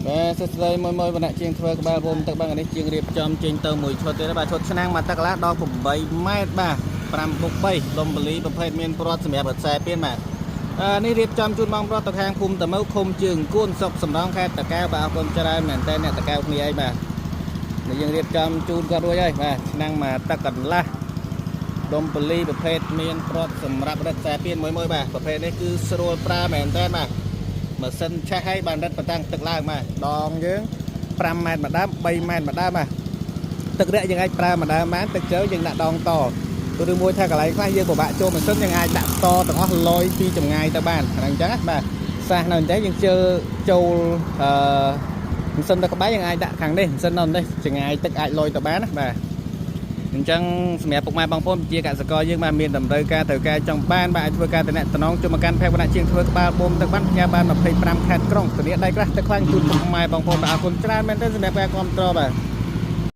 បាទសួស្តីមួយមួយវណ្ណៈជាងធ្វើក្បាលវោមទឹកបាទនេះជាងរៀបចំចេញទៅមួយឈុតទៀតបាទឈុតឆ្នាំងមួយទឹកកន្លះដល់8ម៉ែត្របាទ5បុក3ដុំបលីប្រភេទមានព្រាត់សម្រាប់រត់ខ្សែពៀនបាទអឺនេះរៀបចំជូនបងប្រុសទៅខាងភូមិតមៅឃុំជើងគួនសុកសំរងខេត្តតាកែវបាទអរគុណច្រើនមែនតើអ្នកតាកែវគ្នាអីបាទនេះយើងរៀបចំជូនគាត់រួចហើយបាទឆ្នាំងមួយទឹកកន្លះដុំបលីប្រភេទមានព្រាត់សម្រាប់រត់ខ្សែពៀនមួយមួយបាទប្រភេទនេះគឺស្រួលប្រើមែនតើបាទ ម៉ាស៊ីនឆេះឲ្យបានរឹតបន្តឹងទឹកឡើងបាទដងយើង5ម៉ែត្រម្ដង3ម៉ែត្រម្ដងបាទទឹករាក់យើងអាចប្រើម្ដងបានទឹកជ្រៅយើងដាក់ដងតឬមួយថាកន្លែងខ្លះយើងពិបាកចូលម៉ាស៊ីនយើងអាចដាក់តទាំងអស់លយពីចម្ងាយទៅបានហ្នឹងអញ្ចឹងណាបាទសាសនៅអញ្ចឹងយើងជើចូលអឺម៉ាស៊ីនទៅក្បែរយើងអាចដាក់ខាងនេះម៉ាស៊ីននៅនេះចម្ងាយទឹកអាចលយទៅបានណាបាទអញ្ចឹងសម្រាប់ពុកម៉ែបងប្អូនជាកសិករយើងបាទមានតម្រូវការត្រូវការចង់បានបាទអាចធ្វើការតំណតំណងជុំមកកាន់ភេកវណ្ណៈជាងធ្វើក្បាលបូមទឹកបានផ្ញើបាន25ខេត្តក្រុងធានាដៃក្រាស់ទឹកខ្លាញ់ជូនពុកម៉ែបងប្អូនបាទអរគុណច្រើនមែនទែនសម្រាប់ការគាំទ្របាទ។